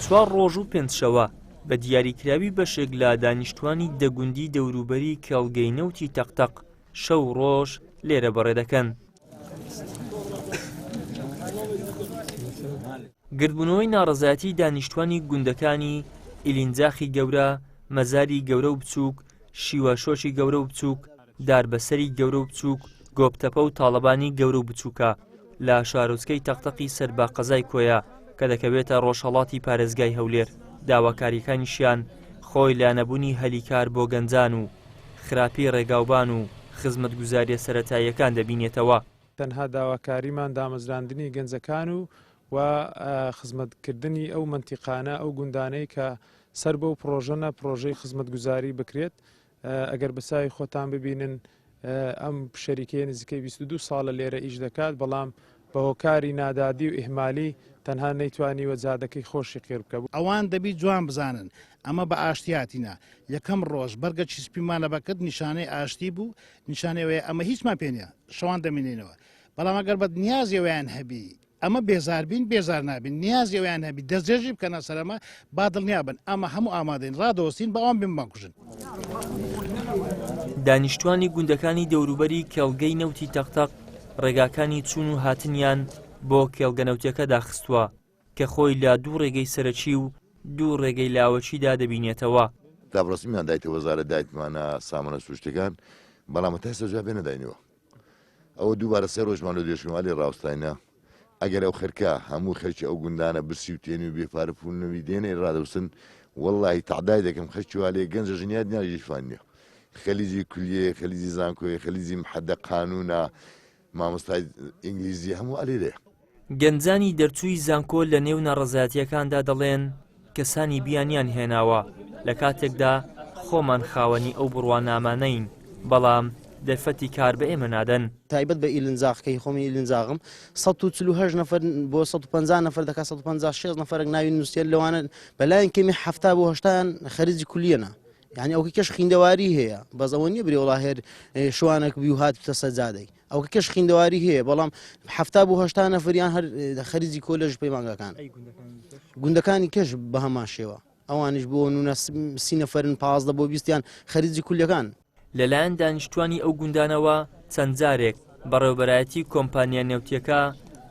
چوار ڕۆژ و پێنج شەوە بە دیاریکراوی بەشێک لە دانیشتوانی دە گوندی دەوروبەری کێڵگەی نەوتی تەقتەق شەو و ڕۆژ لێرە بەڕێ دەکەن. گردبوونەوەی ناڕەزایەتی دانیشتوانی گوندەکانی ئیلینجاخی گەورە، مەزاری گەورە و بچووک، شیواشۆکی گەورە و بچووک، داربەسەری گەورە و بچووک، گۆپتەپە و تاڵەبانی گەورە و بچووکە لە شارۆچکەی تەقتەقی سەر بە قەزای کۆیە کە دەکەوێتە ڕۆژهەڵاتی پارێزگای هەولێر، داواکارییەکانیشیان خۆی لە نەبوونی هەلی کار بۆ گەنجان و خراپی ڕێگاوبان و خزمەتگوزارییە سەرەتاییەکان دەبینێتەوە. تەنها داواکاریمان دامەزراندنی گەنجەکان و و خزمەتکردنی ئەو مەنتیقانە ئەو گوندانەی کە سەر بەو پڕۆژەنە پڕۆژەی خزمەتگوزاری بکرێت ئەگەر بە چاوی خۆتان ببینن ئەم شەریکەیە نزیکەی 22 ساڵە لێرە ئیش دەکات بەڵام بە هۆکاری نادادی و ئیهمالی تەنها نەیتوانیوە جادەکەی خۆشی قیر بکە. ئەوان دەبی جوان بزانن ئەمە بە ئاشتی هاتینە، یەکەم ڕۆژ بەرگەکی سپیمان لەبەر کرد نیشانەی ئاشتی بوو، نیشانەی ئەوەیە ئەمە هیچمان پێ نییە، شەوان دەمێنینەوە، بەڵام ئەگەر بە نیازی ئەوەیان هەبی ئەمە بێزار بین بێزار نابین نیازی ئەویان هەبی دەستێژی بکەنە سەرەمە با دڵنیا بن ئەمە هەموو ئامادەین ڕادەوەستین بە ئەوان بممان کوژن. دانیشتوانی گوندەکانی دەوروبەری کێڵگەی نەوتی تەقتەق ڕێگاکانی چوون و هاتنیان بۆ کێڵگە نەوتیەکە داخستووە کە خۆی لە دوو ڕێگەی سەرەکی و دوو ڕێگەی لاوەکیدا دەبینێتەوە. دابڕەسمیان دایتە وەزارەت دایتمانە سامانە سروشتیەکان بەڵام هەتا ئێستا جوابیان نەداینەوە. ئەوە دووبارە سێ ڕۆژمان لۆ درێژکردنەوە لێ ڕاوستاینە ئەگەر ئەو خەرکە هەموو خەرکی ئەو گوندانە برسی و تێنی و بێ پارە پوول نەوی دێنێ ڕادەوسن وەڵڵاهی تەعدای دەکەم خەرکی وا لێ گەنجە ژنیات نییە گیرفان نییە خەلیجی کولیەیە خەلیجی زانکۆیە خەلیجی محەدە قانوونە مامۆستای ئینگلیزی هەموو ئەلێرەیە. گەنجانی دەرچووی زانکۆ لە نێو ناڕەزایەتییەکاندا دەڵێن، کەسانی بیانیان هێناوە، لە کاتێکدا خۆمان خاوەنی ئەو بڕوانامانەین، بەڵام دەرفەتی کار بە ئێمە نادەن. تایبەت بە ئیلنجاغ کە هی خۆمی ئیلنجاغم 148 نەفەر بۆ 150 نەفەر دەکات 156 نەفەرێک ناوی نووسیە لەوانە بەلایەن کەمی 70 بۆ هەشتایان خەریجی کولیەنە یعنی ئەو کەش خیندەواری هەیە بەس ئەوە نییە برێ وڵا هێر شوانێک بی و هات بتە سەجادەی ئەو کەش خیندەواری هەیە بەڵام حەفتا بۆ هەشتا نەفریان هەر خەریجی کۆلێژ پەیمانگاکان گوندەکانی کەش بە هەمان شێوە ئەوانیش بۆ نونە سی نەفرن پازدە بۆ بیستیان خەریجی کولیەکان. لەلایەن دانیشتوانی ئەو گوندانەوە چەند جارێک بەڕێوەبەرایەتی کۆمپانیا نەوتیەکە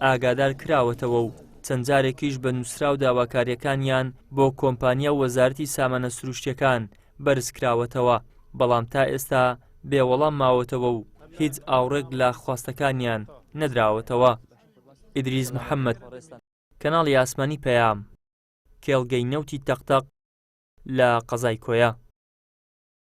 ئاگادار کراوەتەوە و چەند جارێکیش بە نووسراو داواکارییەکانیان بۆ کۆمپانیا و وەزارەتی سامانە سروشتیەکان بەرزکراوەتەوە، بەڵام تا ئێستا بێ وەڵام ماوەتەوە و هیچ ئاوڕێک لە خواستەکانیان نەدراوەتەوە. ئیدریس محەممەد، کەناڵی ئاسمانی پەیام، کێڵگەی نەوتی تەقتەق لە قەزای کۆیە.